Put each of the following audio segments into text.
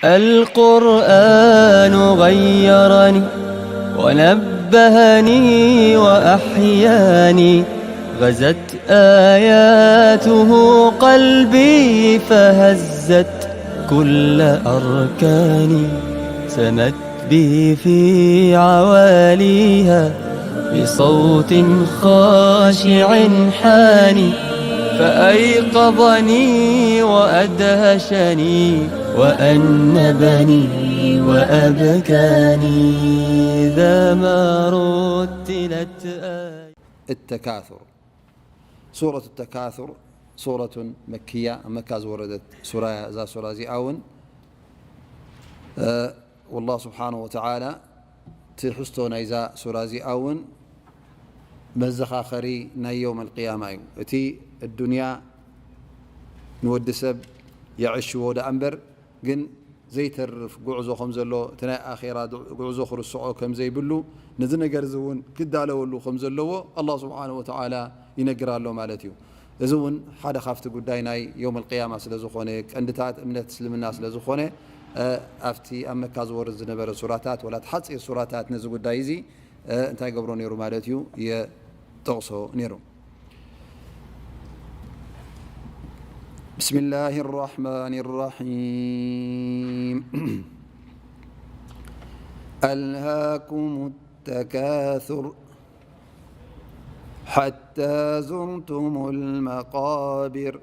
القرآن غيرني ونبهني وأحياني، غزت آياته قلبي فهزت كل أركاني، سمت بي في عواليها بصوت خاشع حاني، فأيقظني وأدهشني وأنبني وأبكاني إذا ما رتلت آية. التكاثر. سورة التكاثر سورة مكية، ኣብ መካ ዝወረደት ሱራ እያ። እዛ ሱራ እዚኣ እውን፣ እ፣ والله سبحانه وتعالى ትሕዝቶ ናይዛ ሱራ እዚኣ እውን መዘኻኸሪ ናይ የውም ኣልቅያማ እዩ። እቲ ኣዱንያ ንወዲ ሰብ የዕሽዎ ደኣ እምበር፣ ግን ዘይተርፍ ጉዕዞ ከም ዘሎ፣ እቲ ናይ ኣኼራ ድ-፣ ጉዕዞ ክርስዖ ከም ዘይብሉ፣ ነዚ ነገር እዚ እውን ክዳለወሉ ከም ዘለዎ ኣላህ ስብሓነ ወተዓላ ይነግር ኣሎ ማለት እዩ። እዚ እውን ሓደ ካብቲ ጉዳይ ናይ የውም ኣልቅያማ ስለ ዝኾነ፣ ቀንድታት እምነት እስልምና ስለ ዝኾነ፣ እ፣ ኣብቲ ኣብ መካ ዝወርድ ዝነበረ ሱራታት፣ ወላ እቲ ሓፂር ሱራታት ነዚ ጉዳይ እዚ፣ እ፣ እንታይ ገብሮ ነይሩ ማለት እዩ? የጠቕሶ ነይሩ። بسم الله الرحمن الرحيم. ألهاكم التكاثر حتى زرتم المقابر.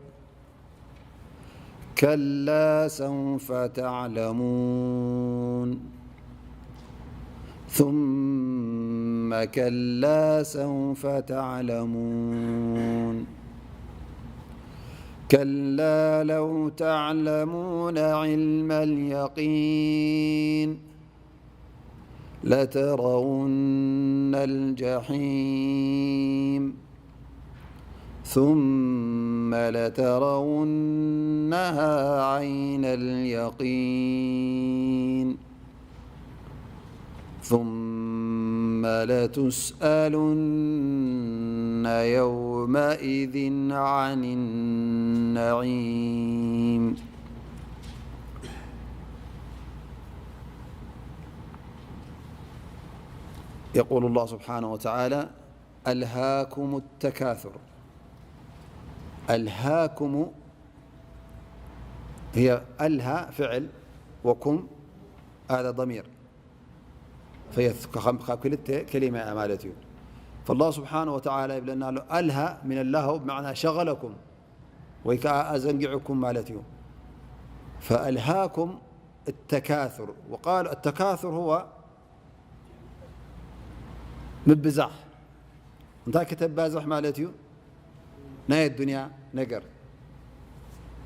كلا سوف تعلمون. ثم كلا سوف تعلمون. كلا لو تعلمون علم اليقين لترون الجحيم ثم لترونها عين اليقين ثم لتسألن يومئذ عن النعيم. يقول الله سبحانه وتعالى: ألهاكم التكاثر. ألهاكم هي ألهى فعل وكم هذا ضمير. فهي كم-، كم-، كلمة كلمة مالتي. فالله سبحانه وتعالى يبلنا له ألهى من اللهو بمعنى شغلكم ويكا أزنقعكم مالتي. فألهاكم التكاثر. وقال التكاثر هو ምብዛሕ። እንታይ ከተባዝሕ ማለት እዩ? ናይ ኣዱንያ ነገር፣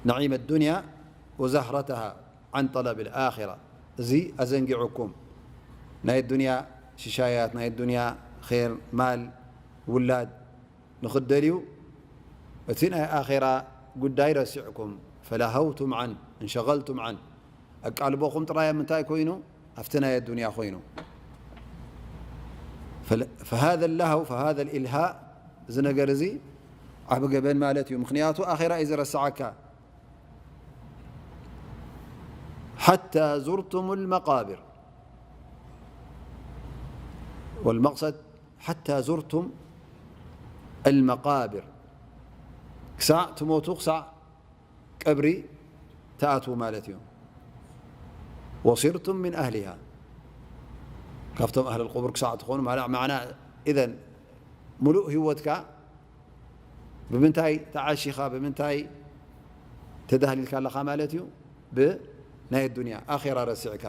نعيم الدنيا وزهرتها عن طلب الآخرة። እዚ ኣዘንጊዑኩም፣ ናይ ኣዱንያ ሽሻያት፣ ናይ ኣዱንያ ኼር፣ ማል፣ ውላድ ንኽትደልዩ፣ እቲ ናይ ኣኼራ ጉዳይ ረሲዕኩም፣ فلهوتم عنه، انشغلتم عنه። ኣቃልቦኹም ጥራይ ኣብ ምንታይ ኮይኑ? ኣብቲ ናይ ኣዱንያ ኮይኑ። فل-، فهذا اللهو، فهذا الإلهاء፣ እዚ ነገር እዚ ዓቢ ገበን ማለት እዩ። ምኽንያቱ ኣኼራ እዩ ዘረስዓካ። حتى زرتم المقابر. والمقصد حتى زرتم المقابر. ክሳዕ ትሞቱ፣ ክሳዕ ቀብሪ ትኣትዉ ማለት እዩ። وصرتم من أهلها، ካብቶም ኣህለል ቁቡር ክሳዕ ትኾኑ ማለ-፣ ማዕና፣ ኢዘን፣ ሙሉእ ህይወትካ ብምንታይ ተዓሺኻ፣ ብምንታይ ተዳህሊልካ ኣለኻ ማለት እዩ? ብናይ ኣዱንያ፣ ኣኼራ ረሲዕካ።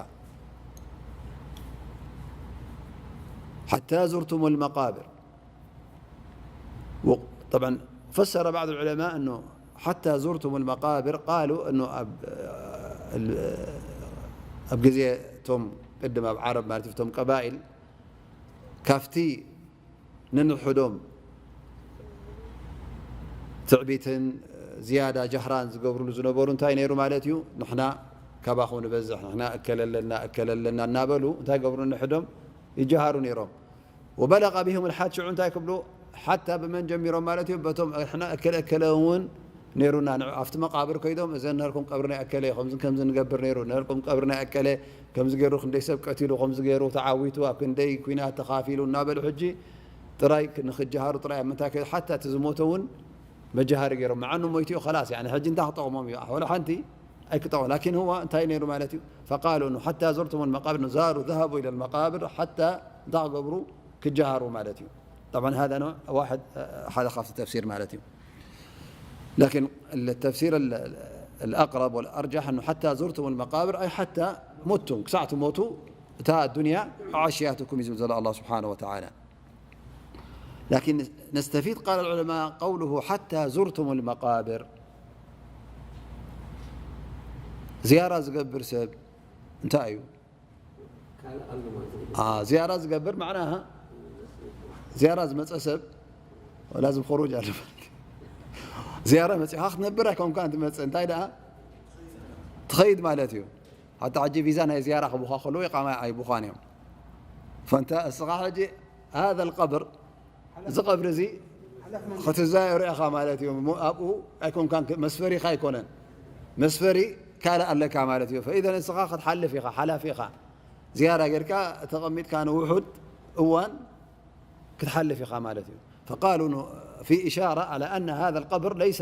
حتى زرتم المقابر. و-، طبعا فسر بعض العلماء أنه حتى زرتم المقابر، قالوا أنه ኣብ፣ ኣብ ግዜ እቶም ቅድም ኣብ ዓረብ ማለት እዩ፣ እቶም ቀባኢል ካብቲ ነንሕዶም ትዕቢትን ዝያዳ ጃህራን ዝገብርሉ ዝነበሩ እንታይ ነይሩ ማለት እዩ? ንሕና ካባኹም ንበዝሕ፣ ንሕና እከለ ኣለና፣ እከለ ኣለና እናበሉ እንታይ ገብሩ? ነንሕዶም ይጀሃሩ ነይሮም። وبلغ بهم الحد، ሽዑ እንታይ ክብሉ? ሓታ ብመን ጀሚሮም ማለት እዩ? በቶም ንሕና እከለ እከለ እውን ነይሩና። ንዑ ኣብቲ መቃብር ከይዶም፣ "እዘን ነርኩም ቀብሪ ናይ ኣከለ፣ ከምዚ ከምዚ ንገብር ነይሩ፣ ነርኩም ቀብሪ ናይ ኣከለ፣ ከምዚ ገይሩ፣ ክንደይ ሰብ ቀቲሉ፣ ከምዚ ገይሩ ተዓዊቱ፣ ኣብ ክንደይ ኲናት ተኻፊሉ" እናበሉ፣ ሕጂ ጥራይ ንክጀሃሩ ጥራይ። ኣብ ምንታይ ከይዱ፣ ሓታ እቲ ዝሞተ እውን መጀሃሪ ገይሮም፣ መዓኑ ሞይቱ እዩ፣ ከላስ፣ ያኒ፣ ሕጂ እንታይ ክጠቕሞም እዩ? ወላ ሓንቲ ኣይክጠቕሞ። ላኪን፣ ህዋ እንታይ ነይሩ ማለት እዩ? ፈቃሉ፣ ሓታ ዙርቱም ልመቃብር፣ ዛሩ፣ ذهبوا إلى المقابر ሓታ እንታይ ክገብሩ? ክጀሃሩ ማለት እዩ። طبعا هذا نوع واحد، ሓደ ካብቲ ተፍሲር ማለት እዩ። لكن التفسير ال-، الأقرب والأرجح أنه حتى زرتم المقابر، أي حتى متم، ክሳዕ ትሞቱ እታ ዱንያ ኣዕሽያትኩም እዩ ዝብል ዘሎ ኣላህ ስብሓነ ወተዓላ። لكن نستفيد، قال العلماء، قوله حتى زرتم المقابر، ዝያራ ዝገብር ሰብ እንታይ እዩ? ዝያራ ዝገብር ማዕናሃ፣ ዝያራ ዝመፀ ሰብ፣ ላዝም ኹሩጅ ኣሎ። ዝያራ መፂኻ ክትነብር ኣይኮንካን ትመፅእ፣ እንታይ ደኣ ትኸይድ ማለት እዩ። ሓታ ሕጂ ቪዛ ናይ ዝያራ ክቡኻ ከለዉ ኢቃማ ኣይቡኻን እዮም። ፈንታ እስኻ ሕጂ هذا القبر، እዚ ቀብሪ እዚ ክትዛየሮ ኢኻ ማለት እዩ። እሞ ኣብኡ ኣይኮንካን፣ መስፈሪኻ ኣይኮነን፣ መስፈሪ ካልእ ኣለካ ማለት እዩ። ፈኢዘን እስኻ ክትሓልፍ ኢኻ፣ ሓላፊ ኢኻ። ዝያራ ጌርካ ተቐሚጥካ ንውሑድ እዋን ክትሓልፍ ኢኻ ማለት እዩ። فقالوا في إشارة على أن هذا القبر ليس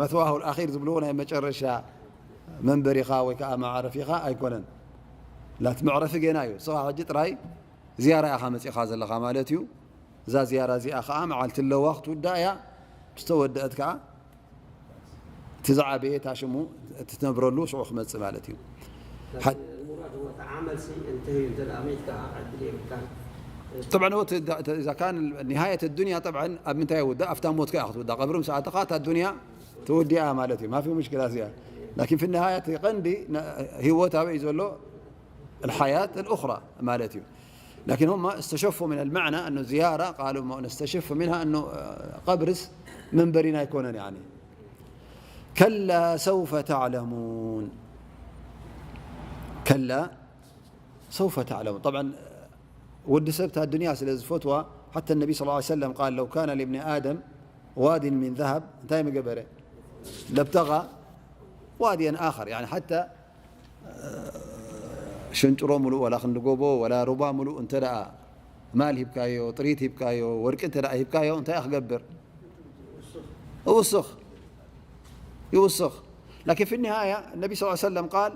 مثواه الأخير ዝብልዎ ናይ መጨረሻ መንበሪኻ ወይ ከዓ መዕረፊኻ ኣይኮነን። ላቲ መዕረፊ ጌና እዩ። እስኻ ሕጂ ጥራይ ዝያራ ኢኻ መፂኻ ዘለኻ ማለት እዩ። እዛ ዝያራ እዚኣ ከዓ መዓልቲ ኣለዋ ክትውዳእ እያ። ምስ ተወደአት ከዓ እቲ ዝዓበየ እታ ሽሙ እትነብረሉ ሽዑ ክመፅእ ማለት እዩ። طبعا هو ت-، ت-، إذا كان نهاية الدنيا طبعا ኣብ ምንታይ ይውዳእ? ኣብታ ሞትካ ኢኻ ክትውዳእ። ቀብሪ ምስ ኣተኻ እታ ዱንያ ተወዲኣ ማለት እዩ። ما في مشكلة እዚኣ። لكن في النهاية እቲ ቀንዲ ነ-፣ ህይወት ኣበይ እዩ ዘሎ? الحياة الأخرى ማለት እዩ። لكن هم استشفوا من المعنى أنه زيارة، قالوا ما نستشف منها أنه، آه، ቀብርስ መንበሪና ኣይኮነን يعني. كلا سوف تعلمون. كلا سوف تعلمون. طبعا ወዲ ሰብ እታ ዱንያ ስለ ዝፈትዋ፣ حتى النبي صلى الله عليه وسلم قال: لو كان لابن آدم واد من ذهب، እንታይ ምገበረ؟ لابتغى واديا آخر. يعني حتى ሽንጭሮ ሙሉእ፣ ወላ ክንዲ ጎቦ፣ ወላ ሩባ ሙሉእ እንተ ደኣ ማል ሂብካዮ፣ ጥሪት ሂብካዮ፣ ወርቂ እንተ ደኣ ሂብካዮ፣ እንታይ ክገብር? ይውስኽ። ይውስኽ። لكن في النهاية النبي صلى الله عليه وسلم قال: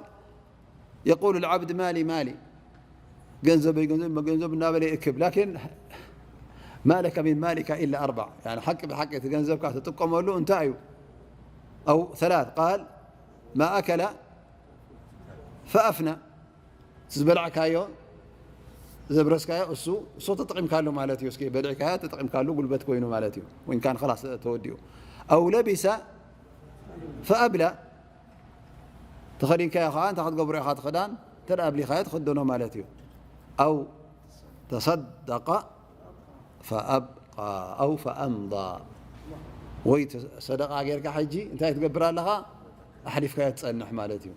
يقول العبد: مالي، مالي. ገንዘበይ፣ ገንዘብ፣ ገንዘብ እናበለ ይእክብ። لكن ما لك من مالك إلا أربع. يعني ሓቂ ብሓቂ እቲ ገንዘብካ ትጥቀመሉ እንታይ እዩ? أو ثلاث. قال: ما أكل فأفنى. ዝበላዕካዮ፣ ዘብረስካዮ እሱ፣ እሱ ተጠቂምካሉ ማለት እዩ። እስኪ በሊዕካዮ፣ ተጠቂምካሉ፣ ጉልበት ኮይኑ ማለት እዩ። وإن كان خلاص ተወዲኡ። أو لبس فأبلى። ተኸዲንካዮ ከዓ እንታይ ክትገብሮ ኢኻ? እቲ ክዳን እንተ ደኣ ኣብሊኻዮ ትኽደኖ ማለት እዩ። أو تصدق فأبقى أو فأمضى። ወይ ተ-፣ ሰደቃ ጌርካ ሕጂ እንታይ ትገብር ኣለኻ? ኣሕሊፍካዮ ትጸንሕ ማለት እዩ።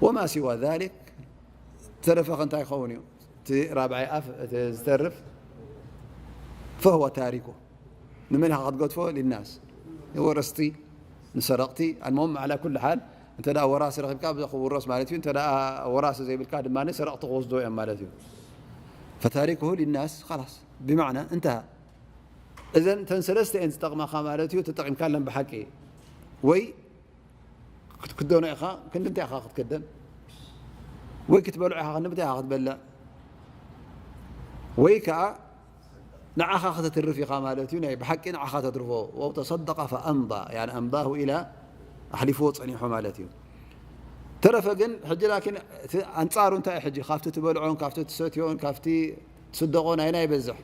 وما سوى ذلك፣ ተረፈ እንታይ ይኸውን እዩ? እቲ ራብዓይ ኣፍ፣ እቲ ዝተርፍ፣ فهو تاركه። ንመን ኢኻ ክትገድፎ? للناس፣ ንወረስቲ፣ ንሰረቕቲ። المهم على كل حال، እንተ ደኣ ወራሲ ረኺብካ፣ ብዛ ክውረስ ማለት እዩ። እንተ ደኣ ወራሲ ዘይብልካ ድማ፣ ሰረቕቲ ክወስዶ እዮም ማለት እዩ። فتاركه للناس، خلاص، بمعنى انتهى። እዘን እተን ሰለስተ እየን ዝጠቕማኻ ማለት እዩ፣ ተጠቒምካለን ብሓቂ። ወይ ክትክደኖ ኢኻ፣ ክንዲ እንታይ ኢኻ ክትክደን? ወይ ክትበልዖ ኢኻ፣ ክንዲ እንታይ ኢኻ ክትበልዕ? ወይ ከኣ ንዓኻ ከተትርፍ ኢኻ ማለት እዩ፣ ናይ ብሓቂ ንዓኻ ተትርፎ። أو تصدق فأمضى، يعني أمضاه إلى، ኣሕሊፍዎ ጸኒሑ ማለት እዩ። ተረፈ ግን፣ ሕጂ ላኪን፣ እቲ ኣንጻሩ እንታይ እዩ ሕጂ? ካብቲ ትበልዖን፣ ካብቲ ትሰትዮን፣ ካብቲ ትስደቖን፣ ኣየናይ ይበዝሕ?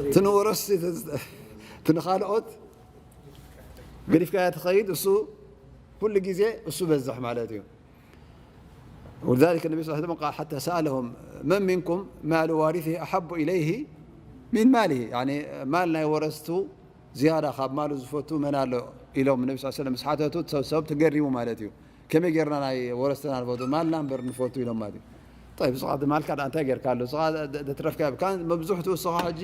እቲ ንወረስቲ፣ እቲ ንኻልኦት ገዲፍካዮ ትኸይድ፣ እሱ ኩሉ ግዜ እሱ በዝሕ ማለት እዩ። ولذلك النبي صلى الله عليه وسلم قال: حتى سألهم: من منكم مال وارثه أحب إليه من ماله؟ يعني ማል ናይ ወረስቱ ዝያዳ ካብ ማሉ ዝፈቱ መን ኣሎ? ኢሎም ነቢ صلى الله عليه وسلم ምስ ሓተቱ፣ ሰብ፣ ሰብ ተገሪሙ ማለት እዩ። ከመይ ጌርና ናይ ወረስትና ንፈቱ? ማልና እምበር ንፈቱ ኢሎም ማለት እዩ። طيب፣ ንስኻ ማልካ ደኣ እንታይ ጌርካሉ? ንስኻ ደ-፣ ደትረፍካ፣ ካብ መብዝሕትኡ ንስኻ ሕጂ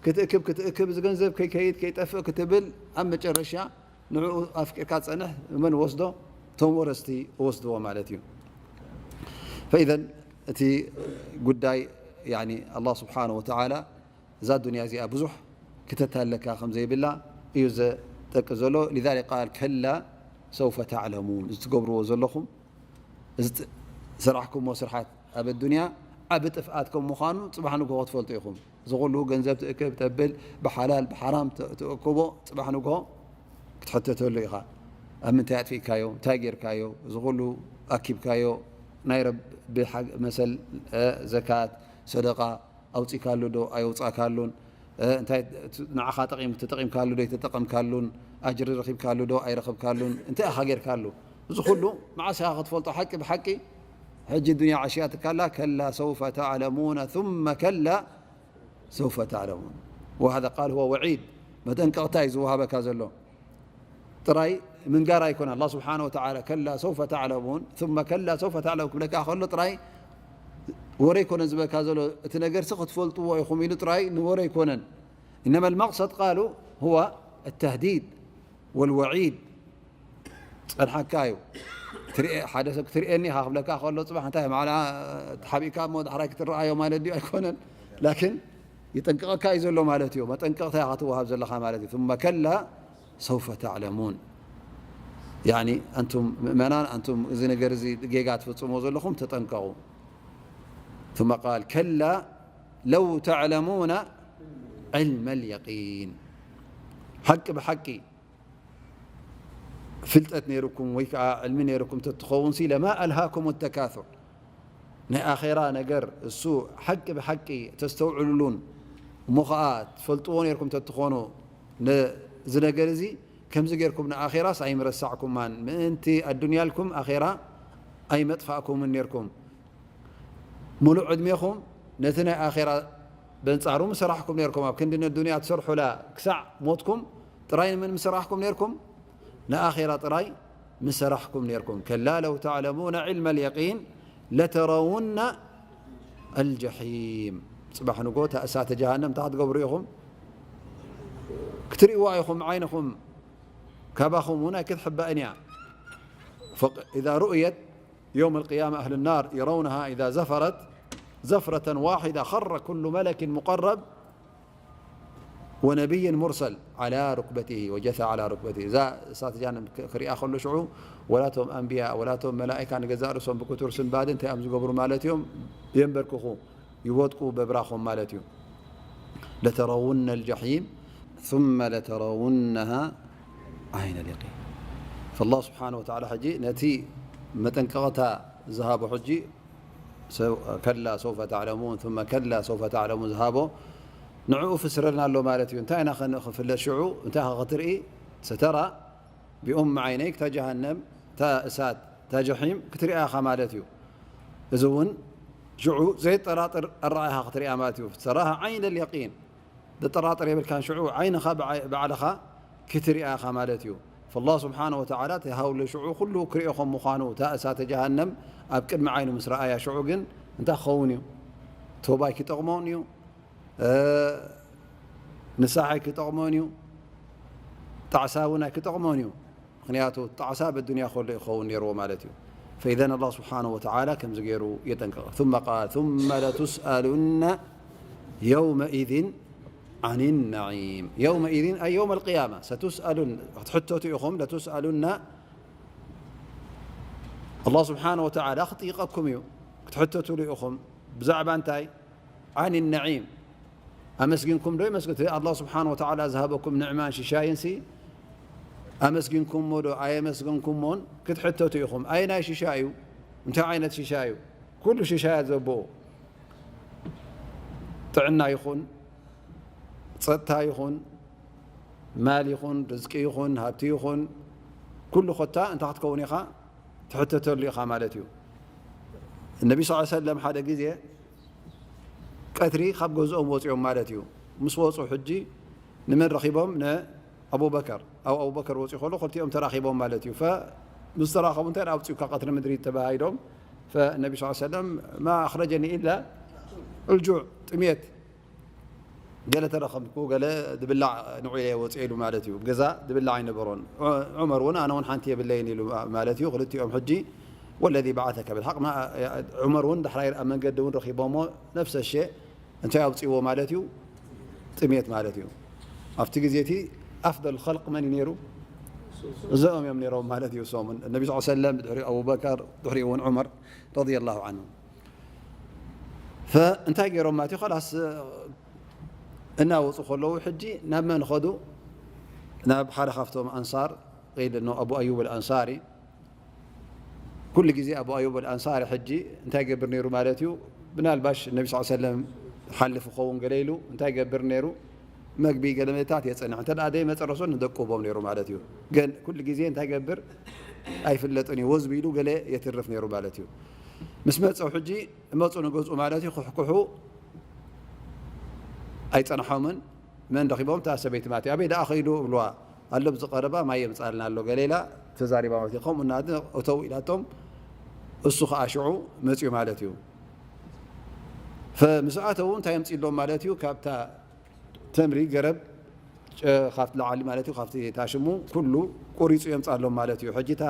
ክትእክብ ክትእክብ፣ እዚ ገንዘብ ከይከይድ ከይጠፍእ ክትብል፣ ኣብ መጨረሻ ንዕኡ ኣፍቂርካ ትጸንሕ። መን ወስዶ? እቶም ወረስቲ ወስድዎ ማለት እዩ። ፈኢዘን እቲ ጉዳይ፣ ያኒ፣ ኣላህ ስብሓነሁ ወተዓላ እዛ ዱንያ እዚኣ ብዙሕ ክተታለካ ከም ዘይብላ እዩ ዘጠቅስ ዘሎ። ሊዛሊክ ቃል ከላ ሰውፈ ተዕለሙን፣ እዚ ትገብርዎ ዘለኹም፣ እዚ ጥ-፣ ስራሕኩሞ ስርሓት ኣብ ኣዱንያ ዓቢ ጥፍኣት ከም ምዃኑ ጽባሕ ንግሆ ክትፈልጡ ኢኹም። እዚ ኩሉ ገንዘብ ትእክብ ተብል፣ ብሓላል ብሓራም ት-፣ ትእክቦ፣ ጽባሕ ንግሆ ክትሕተተሉ ኢኻ። ኣብ ምንታይ ኣጥፊእካዮ? እንታይ ጌርካዮ? እዚ ኩሉ ኣኪብካዮ፣ ናይ ረቢ ሓግ-፣ መሰል፣ እ፣ ዘካት፣ ሰደቃ፣ ኣውጺእካሉ ዶ ኣየውጻእካሉን? እ፣ እንታይ ት-፣ ንዓኻ ጠቒም-፣ ተጠቒምካሉ ዶ ኣይተጠቐምካሉን? ኣጅሪ ረኺብካሉ ዶ ኣይረኸብካሉን? እንታይ ኢኻ ጌርካሉ? እዚ ኩሉ መዓስ ኢኻ ክትፈልጦ ሓቂ ብሓቂ? ሕጂ ዱንያ ዓሽያትካ ኣላ። ከላ ሰውፈ ተዕለሙነ ثم ከላ ሰውፈ ተዕለሙን። وهذا قال هو وعيد፣ መጠንቀቕታ እዩ ዝወሃበካ ዘሎ። ጥራይ ምንጋር ኣይኮነ። ኣላህ ስብሓነ ወተዓላ ከላ ሰውፈ ተዕለሙን ثم ከላ ሰውፈ ተዕለሙን ክብለካ ከሎ ጥራይ ወረ ኣይኮነን ዝበካ ዘሎ፣ እቲ ነገርሲ ክትፈልጥዎ ኢኹም ኢሉ ጥራይ ንወረ ኣይኮነን። إنما المقصد قالوا هو التهديد والوعيد። ጸንሓካ እዩ። ትርኤ-፣ ሓደ ሰብ ክትርኤኒ ኢኻ ክብለካ ከሎ ጽባሕ እንታይ ማዕላ ተሓቢእካ እሞ ዳሕራይ ክትረኣዮ ማለት ድዩ? ኣይኮነን። ላኪን ይጠንቅቐካ እዩ ዘሎ ማለት እዩ። መጠንቀቕታ ኢኻ ትወሃብ ዘለኻ ማለት እዩ። ثم ከላ ሰውፈ ተዕለሙን። ያኒ ኣንቱም ምእመናን፣ ኣንቱም እዚ ነገር እዚ ጌጋ ትፍጽሞ ዘለኹም ተጠንቀቑ። ثم قال ከላ ለው ተዕለሙነ ዕልመ ልየቂን። ሓቂ ብሓቂ ፍልጠት ነይርኩም ወይ ከዓ ዕልሚ ነይርኩም ተትኸውን ሲ ለማ ኣልሃኩም ተካሱር። ናይ ኣኼራ ነገር እሱ ሓቂ ብሓቂ ተስተውዕሉሉን እሞ ኸዓ ትፈልጥዎ ነይርኩም ተትኾኑ ነዚ ነገር እዚ ከምዚ ጌርኩም ንኣኼራስ ኣይምረሳዕኩማን፣ ምእንቲ ኣዱንያልኩም ኣኼራ ኣይመጥፋእኩምን ነይርኩም። ሙሉእ ዕድሜኹም ነቲ ናይ ኣኼራ በንጻሩ ምሰራሕኩም ነይርኩም። ኣብ ክንዲ ነዱንያ ትሰርሑላ ክሳዕ ሞትኩም ጥራይ ንመን ምሰራሕኩም ነይርኩም? ንኣኼራ ጥራይ ምሰራሕኩም ነይርኩም። ከላ ለው ተዕለሙነ ዕልመ ልየቂን ለተረውነ ኣልጀሒም። ጽባሕ ንጎ እታ እሳተ ጀሃነም እንታይ ክትገብሩ ኢኹም? ክትርእይዋ ኢኹም ዓይንኹም። ካባኹም እውን ኣይክትሕባእን እያ። ፈቅ-፣ ኢዛ ሩእየት የውመ ልቅያማ ኣህሉ ናር የረውነሃ ኢዛ ዘፈረት ዘፍረተን ዋሒዳ ኸረ ኩሉ መለኪን ሙቀረብ ወነቢይን ሙርሰል ዓላ ሩክበቲሂ ወጀሳ ዓላ ሩክበቲሂ። እዛ እሳት ጃሃንም ክ-፣ ክሪኣ ከሎ ሽዑ ወላቶም ኣንብያ ወላቶም መላኢካ ንገዛእ ርእሶም ብክቱር ስንባድ እንታይ እዮም ዝገብሩ ማለት እዮም? የንበርክኹ፣ ይወድቁ በብራኾም ማለት እዩ። ለተረውነ ልጀሒም ثم ለተረውነሃ ዓይነ ልየቂን። ፈላህ ስብሓነ ወተዓላ ሕጂ ነቲ መጠንቀቕታ ዝሃቦ ሕጂ ሰው-፣ ከላ ሰውፈ ተዕለሙን ثم ከላ ሰውፈ ተዕለሙን ዝሃቦ ንዕኡ ፍስረልና ኣሎ ማለት እዩ። እንታይ ኢና ከን-፣ ክንፍለጥ ሽዑ እንታይ ኢኻ ክትርኢ? ሰተራ ብኡም ዓይነይክ እታ ጀሃነም፣ እታ እሳት፣ እታ ጀሒም ክትሪኣ ኢኻ ማለት እዩ። እዚ እውን ሽዑ ዘየጠራጥር ኣረኣእያ ኢኻ ክትሪኣ ማለት እዩ። ሰተራሃ ዓይነ ልየቂን። ዘጠራጥር የብልካን። ሽዑ ዓይንኻ ብዓይ-፣ ባዕልኻ ክትሪኣ ኢኻ ማለት እዩ። ፈላህ ስብሓነ ወተዓላ እቲ ሃውሊ ሽዑ ኩሉ ክሪኦ ከም ምዃኑ፣ እታ እሳተ ጀሃነም ኣብ ቅድሚ ዓይኑ ምስ ረኣያ ሽዑ ግን እንታይ ክኸውን እዩ? ቶባይ ክጠቕሞን እዩ፣ እ፣ ንስሓይ ክጠቕሞን እዩ፣ ጣዕሳ እውን ኣይክጠቕሞን እዩ። ምኽንያቱ ጣዕሳ በዱንያ ከሎ ይኸውን ነይርዎ ማለት እዩ። ፈኢዘን ኣላህ ስብሓነሁ ወተዓላ ከምዚ ገይሩ የጠንቅቕ። ثم قال ثم لتسألن يومئذ عن النعيم. يومئذ أي يوم القيامة ستسألن، ክትሕተቱ ኢኹም። ለቱስኣሉና፣ ኣላህ ስብሓነሁ ወተዓላ ክጥይቐኩም እዩ፣ ክትሕተቱሉ ኢኹም። ብዛዕባ እንታይ? ዓን ነዒም። ኣመስጊንኩም ዶ ይመስግን? እቲ ኣላህ ስብሓነሁ ወተዓላ ዝሃበኩም ንዕማን ሽሻይንሲ ኣመስጊንኩሞ ዶ ኣየመስገንኩሞን ክትሕተቱ ኢኹም። ኣየናይ ሽሻይ እዩ? እንታይ ዓይነት ሽሻይ እዩ? ኩሉ ሽሻያት ዘብኡ፣ ጥዕና ይኹን፣ ጸጥታ ይኹን፣ ማል ይኹን፣ ርዝቂ ይኹን፣ ሃብቲ ይኹን፣ ኩሉ ኮታ እንታይ ክትከውን ኢኻ? ትሕተተሉ ኢኻ ማለት እዩ። እነቢ ስ ሰለም ሓደ ግዜ ቀትሪ ካብ ገዝኦም ወፂኦም ማለት እዩ። ምስ ወፁ ሕጂ ንመን ረኺቦም? ንኣቡበከር። ኣብ ኣቡበከር ወፂኡ ከሎ ክልቲኦም ተራኺቦም ማለት እዩ። ፈ-፣ ምስ ተራኸቡ እንታይ ደኣ ኣውፂኡካ ቀትሪ ምድሪ ተባሂሎም። ፈነቢ ስ ሰለም ማ ኣኽረጀኒ ኢላ ልጁዕ፣ ጥሜት። ገለ ተረኸምኩ፣ ገለ ድብላዕ ንዑ ኢለ ወፅኤ ኢሉ ማለት እዩ። ገዛ ድብላዕ ኣይነበሮን። ዑ-፣ ዑመር እውን ኣነ እውን ሓንቲ የብለይን ኢሉ ማለት እዩ። ክልቲኦም ሕጂ ወለዚ በዓሰከ ብልሓቅ ማ-፣ ዑመር እውን ዳሕራይ ኣብ መንገዲ እውን ረኺቦሞ ነፍሰ ሸ እንታይ ኣውፅዎ ማለት እዩ? ጥሜት ማለት እዩ። ኣብቲ ግዜ እቲ ኣፍደል ኸልቅ መን እዩ ነይሩ? እዚኦም እዮም ነይሮም ማለት እዩ። እሶም ነቢ ስ ሰለም፣ ድሕሪኡ ኣቡበከር፣ ድሕሪኡ እውን ዑመር ረዲየላሁ ዓንሁ። ፈ-፣ እንታይ ገይሮም ማለት እዩ? ኸላስ እናወፁ ከለዉ ሕጂ ናብ መን ኸዱ? ናብ ሓደ ካብቶም ኣንሳር፣ ቂል ኖ ኣቡ ኣዩብ ኣልኣንሳሪ። ኩሉ ግዜ ኣቡ ኣዩብ ኣልኣንሳሪ ሕጂ እንታይ ይገብር ነይሩ ማለት እዩ? ብናልባሽ ነቢ ስ ሰለም ሓልፍ ክኸውን ገለ ኢሉ እንታይ ይገብር ነይሩ? መግቢ ገለ መታት የፅንሕ። እንተ ደኣ ደይመፀ ረሱል ንደቁቦም ነይሩ ማለት እዩ። ግን ኩሉ ግዜ እንታይ ይገብር? ኣይፍለጥን እዩ። ወዝ ቢሉ ገለ የትርፍ ነይሩ ማለት እዩ። ምስ መፀው ሕጂ መፁ ንገዝኡ ማለት እዩ። ክሕኩሑ ኣይፀንሖምን። መን ረኺቦም? እታ ሰበይቲ ማለት እዩ። ኣበይ ደኣ ኸይዱ እብልዋ። ኣሎ ኣብዚ ቀረባ ማይ የምፅኣልና ኣሎ ገለ ኢላ ተዛሪባ ማለት እዩ። ከምኡ እናደ እተው ኢላቶም፣ እሱ ኸዓ ሽዑ መፅኡ ማለት እዩ። ፈ-፣ ምስ ኣተው እንታይ የምፅእሎም ማለት እዩ? ካብታ ተምሪ ገረብ ጨ-፣ ካብቲ ላዕሊ ማለት እዩ፣ ካብቲ ታሽሙ ኩሉ ቆሪፁ የምፅኣሎም ማለት እዩ። ሕጂ እታ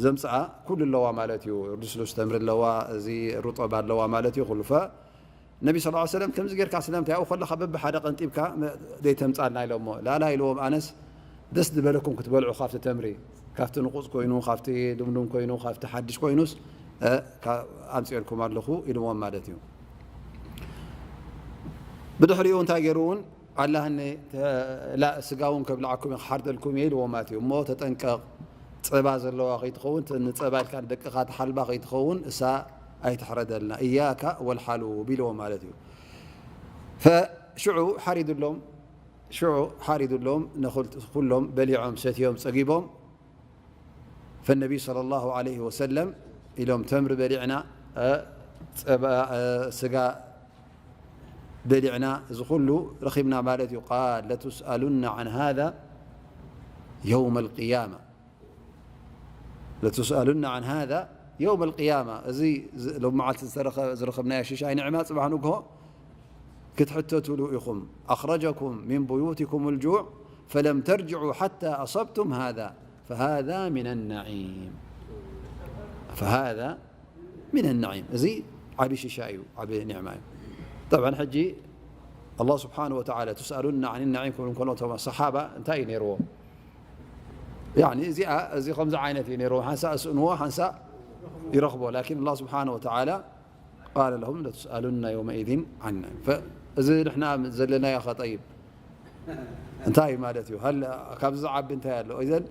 ዘምፅኣ ኩሉ ኣለዋ ማለት እዩ። ልስሉስ ተምሪ ኣለዋ፣ እዚ ሩጠብ ኣለዋ ማለት እዩ። ኩሉ ፈ-፣ ነቢ ስ ሰለም ከምዚ ጌርካ ስለምንታይ ኣብኡ ከለኻ በብሓደ ቀንጢብካ መ-፣ ዘይተምጻልና ኢሎሞ። ላላ ኢልዎም፣ ኣነስ ደስ ዝበለኩም ክትበልዑ ካብቲ ተምሪ፣ ካብቲ ንቑጽ ኮይኑ፣ ካብቲ ልምሉም ኮይኑ፣ ካብቲ ሓድሽ ኮይኑስ፣ እ፣ ካ-፣ ኣምጽኤልኩም ኣለኹ ኢልዎም ማለት እዩ። ብድሕሪኡ እንታይ ገይሩ እውን፣ ኣላህኒ ተ-፣ ላ-፣ ስጋ እውን ከብልዓኩም እየ፣ ክሓርደልኩም እየ ኢልዎም ማለት እዩ። እሞ ተጠንቀቕ፣ ጸባ ዘለዋ ከይትኸውን፣ ተ-፣ ንጸባ ኢልካ ንደቅኻ ትሓልባ ከይትኸውን፣ እሳ ኣይትሕረደልና፣ እያካ ወልሓሉብ ኢልዎም ማለት እዩ። ፈሽዑ ሓሪዱሎም፣ ሽዑ ሓሪዱሎም፣ ንኹል-፣ ኩሎም በሊዖም፣ ሰትዮም፣ ጸጊቦም። ፈነቢ ሰለላሁ ዐለይሂ ወሰለም ኢሎም፣ ተምሪ በሊዕና፣ እ፣ ጸባ፣ እ፣ ስጋ በሊዕና፣ እዚ ኩሉ ረኺብና ማለት እዩ። ቃል ለቱስኣሉና ዐን ሃዛ የውመል ቅያማ። ለቱስኣሉና ዐን ሃዛ የውመል ቅያማ። እዚ ዝ-፣ ሎም መዓልቲ ዝተረኸ-፣ ዝረኸብናዮ ሽሻይ ንዕማ፣ ጽባሕ ንግሆ ክትሕተቱሉ ኢኹም። ኣኽረጀኩም ሚን ቡዩቲኩም ልጁዕ ፈለም ተርጅዑ ሓታ ኣሰብቱም ሃዛ ፈሃዛ ሚነ ናዒም። ፈሃዛ ሚነ ናዒም። እዚ ዓቢ ሽሻ እዩ፣ ዓቢ ኒዕማ እዩ። ጠብዓን ሕጂ ኣላህ ስብሓነ ወተዓላ፣ "ቱስኣሉና ዐን ናዒም" ክብሉ እንከሎ፣ እቶም ሰሓባ እንታይ እዩ ነይርዎም? ያኒ እዚኣ፣ እዚ ከምዚ ዓይነት እዩ ነይርዎም። ሓንሳእ እስእንዎ፣ ሓንሳእ ይረኽቦ። ላኪን ኣላህ ስብሓነ ወተዓላ ቃለ ለሁም ለቱስኣሉና የውመኢዚን ዐን ናዒም። ፈ-፣ እዚ ንሕና ዘለናዮ ኸጠይብ እንታይ ማለት እዩ? ሃል ካብዚ ዝዓቢ እንታይ ኣሎ? ኢዘን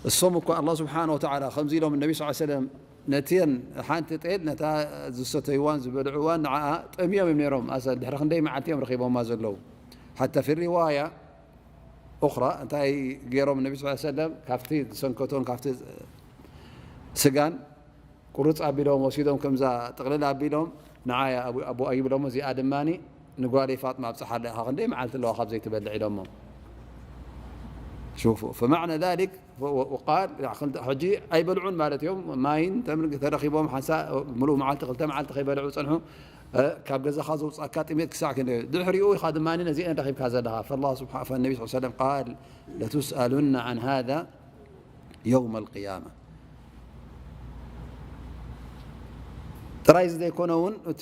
እሶም እኮ ኣላህ ስብሓነ ወተዓላ ከምዚ ኢሎም ነቢ ስ ሰለም ነቲን ሓንቲ ጤል ነታ ዝሰተይዋን ዝበልዕዋን ንዓኣ ጠምዮም እዮም ነይሮም። ኣሰል ድሕሪ ክንደይ መዓልቲ እዮም ረኺቦማ ዘለዉ? ሓታ ፊ ሪዋያ ኡኽራ እንታይ ገይሮም ነቢ ስ ሰለም ካብቲ ዝሰንከቶን ካብቲ ስጋን ቁርጽ ኣቢሎም ወሲዶም ከምዛ ጥቕልል ኣቢሎም ንዓያ ኣቡ፣ ኣቡ ኣዩብ ኢሎሞ፣ እዚኣ ድማ ንጓለይ ፋጥማ ኣብጽሓላ ኢኻ፣ ክንደይ መዓልቲ ኣለዋ ካብ ዘይትበልዕ ኢሎሞ። ሹፉ፣ ፈማዕነ ዛሊክ ወ-፣ ወ-፣ ወቃል፣ ያ፣ ክልተ፣ ሕጂ ኣይበልዑን ማለት እዮም። ማይን ተምርን ተረኺቦም፣ ሓንሳእ ምሉእ መዓልቲ፣ ክልተ መዓልቲ ከይበልዑ ጸንሑ። እ፣ ካብ ገዛኻ ዘውጻእካ ጥሜት ክሳዕ ክንደይ? ድሕሪኡ ኢኻ ድማ ነዚአን ረኺብካ ዘለኻ። ፈላህ ስብሓ-፣ ፈነቢ ስ ሰለም ቃል፣ "ለቱስኣሉና ዐን ሃዛ የውመል ቅያማ." ጥራይ እዚ ዘይኮነ እውን፣ እቲ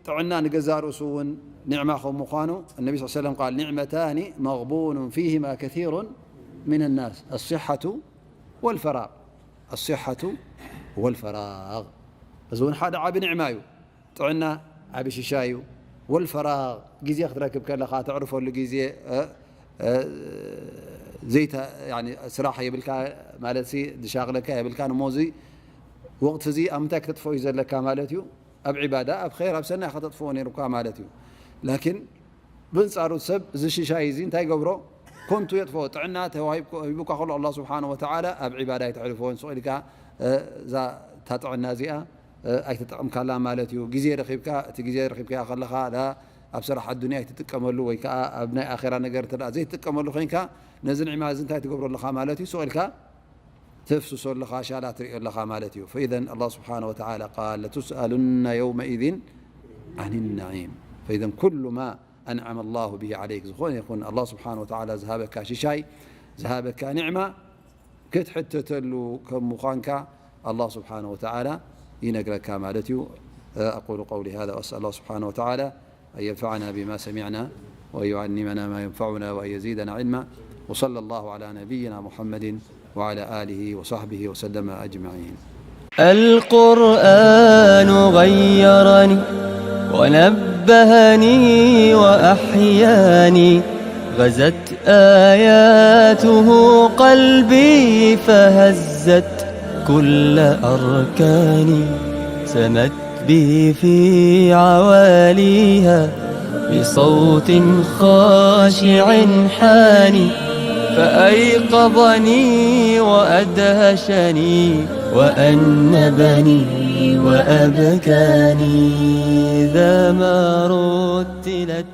ጥዕና ንገዛእ ርእሱ እውን ኒዕማ ከም ምዃኑ፣ እነቢ ስ ሰለም ቃል፣ "ኒዕመታኒ መግቡኑን ፊሂማ ከሲሩን ሚን ናስ፣ ኣስሓቱ ወልፈራግ፣ ኣስሓቱ ወልፈራግ።" እዚ እውን ሓደ ዓቢ ኒዕማ እዩ። ጥዕና ዓቢ ሽሻ እዩ። ወልፈራግ፣ ግዜ ክትረክብ ከለኻ፣ ተዕርፈሉ ግዜ፣ እ፣ እ፣ ዘይተ-፣ ያኒ ስራሕ የብልካ ማለት ሲ፣ ዝሻቕለካ የብልካን። እሞ እዚ ወቕቲ እዚ ኣብ ምንታይ ክተጥፍኦ እዩ ዘለካ ማለት እዩ? ኣብ ዒባዳ፣ ኣብ ኸይር፣ ኣብ ሰናይ ከተጥፍኦ ነይሩካ ማለት እዩ። ላኪን ብንጻሩ ሰብ እዚ ሽሻይ እዚ እንታይ ይገብሮ? ኮንቱ የጥፍኦ። ጥዕና ተዋሂብኮ-፣ ሂቡካ ከሎ ኣላህ ስብሓነ ወተዓላ ኣብ ዒባዳ ኣይተሕልፎን። ስቕ ኢልካ፣ እ፣ እዛ፣ እታ ጥዕና እዚኣ፣ እ፣ ኣይተጠቐምካላ ማለት እዩ። ግዜ ረኺብካ፣ እቲ ግዜ ረኺብካዮ ከለኻ፣ ላ ኣብ ስራሕ ኣዱንያ ኣይትጥቀመሉ ወይ ከኣ ኣብ ናይ ኣኼራ ነገር እንተ ደኣ ዘይትጥቀመሉ ኮይንካ፣ ነዚ ኒዕማ እዚ እንታይ ትገብሮ ኣለኻ ማለት እዩ። ስቕ ኢልካ ተፍስሶ ኣለኻ፣ ሻላ ትርእዮ ኣለኻ ማለት እዩ። ፈኢዘን ኣላህ ስብሓነ ወተዓላ ቃል፣ "ለቱስኣሉና የውመኢዚን ዐን ናዒም።" ፈኢዘን ኩሉ ማ أنعم الله به عليك ዝኾነ ይኹን ኣላህ ስብሓን ወተዓላ ዝሃበካ ሽሻይ ዝሃበካ ኒዕማ ክትሕተተሉ ከም ምዃንካ ኣላህ ስብሓን ወተዓላ ይነግረካ ማለት እዩ። أقول قولي هذا وأسأل الله سبحانه وتعالى أن ينفعنا بما سمعنا وأن يعلمنا ما ينفعنا وأن يزيدنا علما. وصلى الله على نبينا محمد وعلى آله وصحبه وسلم أجمعين. القرآن غيرني ونبهني وأحياني، غزت آياته قلبي فهزت كل أركاني، سمت به في عواليها بصوت خاشع حاني، فأيقظني وأدهشني وأنبني وأبكاني. إذا ما رتلت